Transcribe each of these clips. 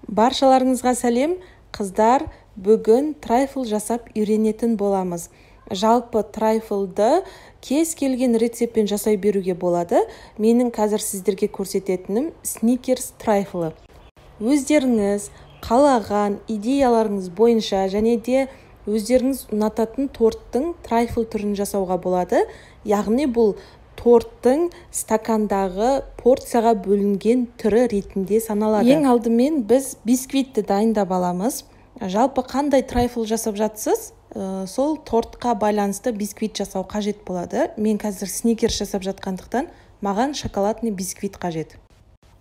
Баршаларыңызға сәлем, қыздар. Бүгін трайфл жасап үйренетін боламыз. Жалпы трайфлды кез келген рецептпен жасай беруге болады. Менің қазір сіздерге көрсететінім сникерс трайфлы. Өздеріңіз қалаған идеяларыңыз бойынша және де өздеріңіз ұнататын торттың трайфл түрін жасауға болады. Яғни бұл торттың стакандағы порцияға бөлінген түрі ретінде саналады. Ең алдымен біз бисквитті дайындап аламыз. Жалпы қандай трайфл жасап жатсыз, сол тортқа байланысты бисквит жасау қажет болады. Мен қазір сникерс жасап жатқандықтан, маған шоколадный бисквит қажет.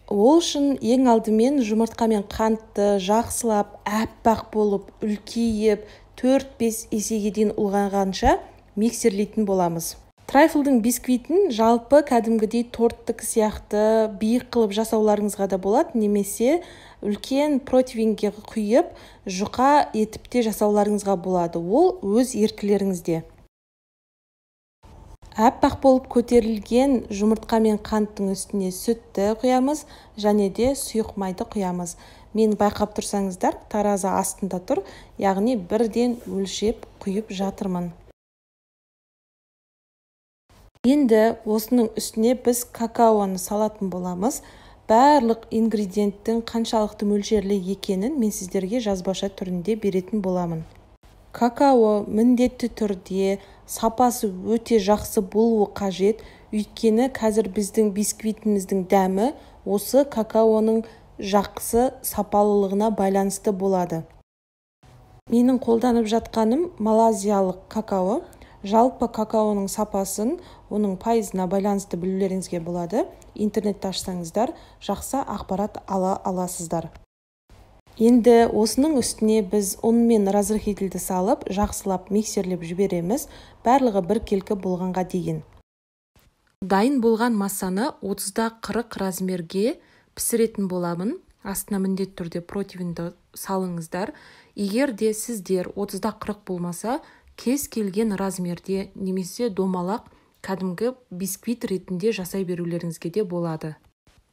Ол үшін ең алдымен жұмыртқа мен қантты жақсылап әппақ болып үлкейіп, 4-5 есеге дейін ұлғайғанша миксерлейтін боламыз. Трайфлдың бисквитін жалпы кәдімгідей торттікі сияқты биік қылып жасауларыңызға да болады, немесе үлкен противеньге құйып, жұқа етіп те жасауларыңызға болады. Ол өз еркілеріңізде. Әппақ болып көтерілген жұмыртқа мен қанттың үстіне сүтті құямыз және де сұйық майды құямыз. Мен байқап тұрсаңыздар, таразы астында тұр, яғни бірден өлшеп құйып жатырмын. Енді осының үстіне біз какаоны салатын боламыз. Барлық ингредиенттің қаншалықты мөлшерлі екенін мен сіздерге жазбаша түрінде беретін боламын. Какао міндетті түрде сапасы өте жақсы болуы қажет, өйткені қазір біздің бисквитіміздің дәмі осы какаоның жақсы сапалылығына байланысты болады. Менің қолданып жатқаным малайзиялық какао. Жалпы какаоның сапасын оның пайызына байланысты білулеріңізге болады. Интернетті ашсаңыздар, жақсы ақпарат ала аласыздар. Енді осының үстіне біз ұн мен разрыхлительді салып, жақсылап миксерлеп жібереміз, барлығы біркелкі болғанға дейін. Дайын болған массаны 30-40 размерге пісіретін боламын. Астына міндетті түрде противенді салыңыздар. Егер де сіздер 30-40 болмаса, кез келген размерде немесе домалақ кәдімгі бисквит ретінде жасай берулеріңізге де болады.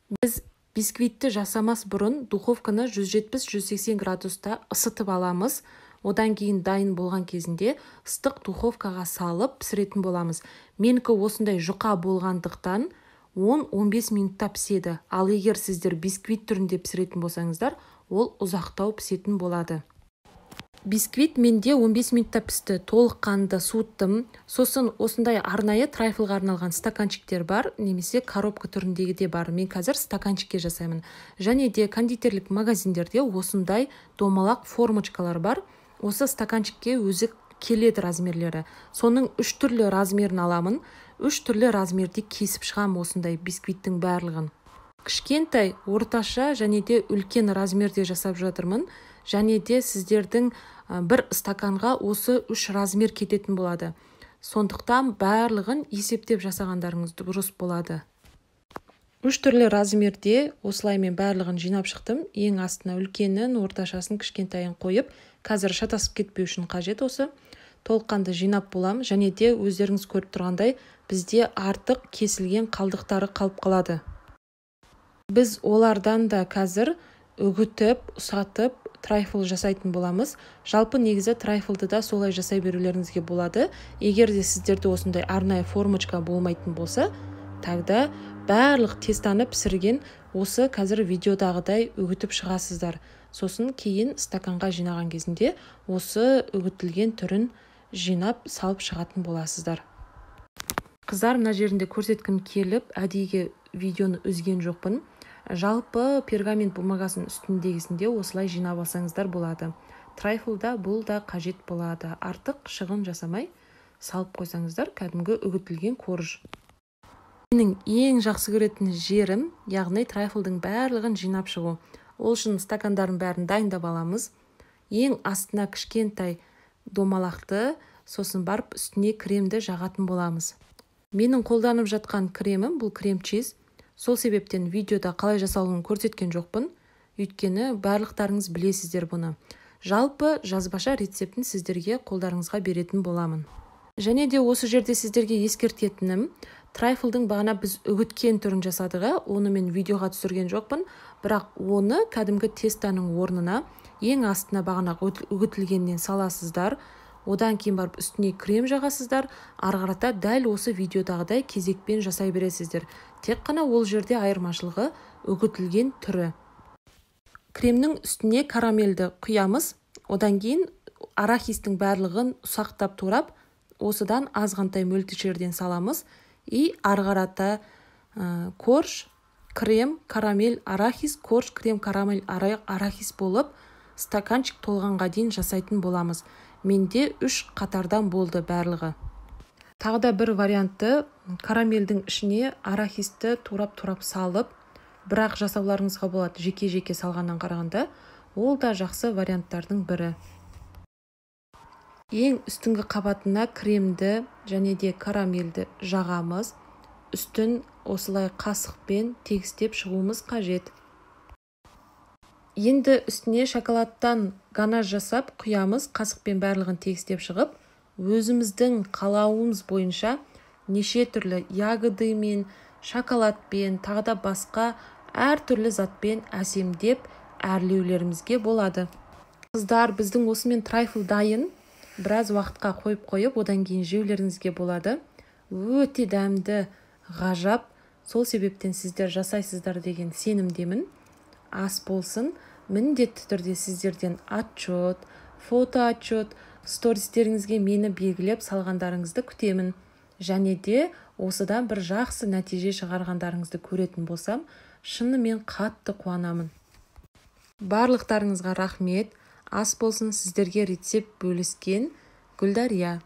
Біз бисквитті жасамас бұрын духовканы 170-180 градуста ысытып аламыз. Одан кейін дайын болған кезінде ыстық духовкаға салып пісіретін боламыз. Менікі осындай жұқа болғандықтан 10-15 минутта піседі. Ал егер сіздер бисквит түрінде пісіретін болсаңыздар, ол ұзақтау пісетін болады. Бисквит менде 15 минутта пісті, толыққанды суыттым. Сосын осындай арнайы трайфлға арналған стаканчиктер бар, немесе коробка түріндегі де бар. Мен қазір стаканчикке жасаймын. Және де кондитерлік магазиндерде осындай домалақ формочкалар бар. Осы стаканчикке өзі келеді размерлері. Соның 3 түрлі размерін аламын. 3 түрлі размерде кесіп шығамын осындай бисквиттің барлығын. Кішкентай, орташа және де үлкен размерде жасап жатырмын. Және де сіздердің бір стаканға осы 3 размер кететін болады. Сондықтан барлығын есептеп жасағандарыңыз дұрыс болады. 3 түрлі размерде осылай мен барлығын жинап шықтым. Ең астына үлкенін, орташасын, кішкентайын қойып, қазір шатасып кетпеу үшін қажет осы. Толыққанды жинап боламын. Және де өздеріңіз көріп тұрғандай, бізде артық кесілген қалдықтары қалып қалады. Біз олардан да қазір үгітіп, ұсатып, трайфл жасайтын боламыз. Жалпы негізі трайфлды да солай жасай берулеріңізге болады. Егер де сіздерде осындай арнайы формочка болмайтын болса, тогда барлық тестаны пісірген осы қазір видеодағыдай үгітіп шығасыздар. Сосын кейін стаканға жинаған кезінде осы үгітілген түрін жинап салып шығатын боласыздар. Қыздар, мына жерінде көрсеткім келіп, әдейіге видеоны үзген жоқпын. Жалпы пергамент бумагасының үстіндегісінде осылай жинап алсаңыздар болады. Трайфлда бұл да қажет болады. Артық шығын жасамай салып қойсаңыздар, кәдімгі үгітілген корж. Менің ең жақсы көретін жерім, яғни трайфлдың барлығын жинап шығу. Ол үшін стакандардың бәрін дайындап аламыз. Ең астына кішкентай домалақты, сосын барып үстіне кремді жағатын боламыз. Менің қолданып жатқан кремім бұл крем чиз. Сол себептен видеода қалай жасалуын көрсеткен жоқпын, өйткені барлықтарыңыз білесіздер бұны. Жалпы жазбаша рецептін сіздерге қолдарыңызға беретін боламын. Және де осы жерде сіздерге ескертетінім, Трайфлдың бағана біз үгіткен түрін жасадық, оны мен видеоға түсірген жоқпын, бірақ оны кәдімгі тестаның орнына ең астына бағана үгітілгеннен саласыздар, одан кейін барып үстіне крем жағасыздар, ары қарата дәл осы видеодағыдай кезекпен жасай бересіздер. Тек қана ол жерде айырмашылығы үгітілген түрі. Кремнің үстіне карамельді құямыз, одан кейін арахистің барлығын ұсақтап турап, осыдан азғантай мөлшерден саламыз. И ары қарата корж, крем, карамель, арахис, корж, крем, карамель, арахис болып стаканчик толғанға дейін жасайтын боламыз. Менде 3 қатардан болды барлығы. Тағы да бір вариантты карамельдің ішіне арахисті турап-турап салып, бірақ жасауларыңызға болады жеке-жеке салғаннан қарағанда, ол да жақсы варианттардың бірі. Ең үстіңгі қабатына кремді және де карамельді жағамыз. Үстін осылай қасықпен тегістеп шығуымыз қажет. Енді үстіне шоколадтан ганаш жасап құямыз, қасықпен барлығын тегістеп шығып, өзіміздің қалауымыз бойынша неше түрлі ягодымен, шоколадпен, тағы да басқа әртүрлі затпен әсемдеп әрлеулерімізге болады. Қыздар, біздің осымен трайфл дайын. Біраз уақытқа қойып-қойып, одан кейін жеулеріңізге болады. Өте дәмді, ғажап. Сол себептен сіздер жасайсыздар деген сенімдемін. Ас болсын. Міндетті түрде сіздерден отчет, фото отчет, стористеріңізге мені белгілеп салғандарыңызды күтемін. Және де осыдан бір жақсы нәтиже шығарғандарыңызды көретін болсам, шынымен қатты қуанамын. Барлықтарыңызға рахмет. Ас болсын, сіздерге рецепт бөліскен Гүлдария.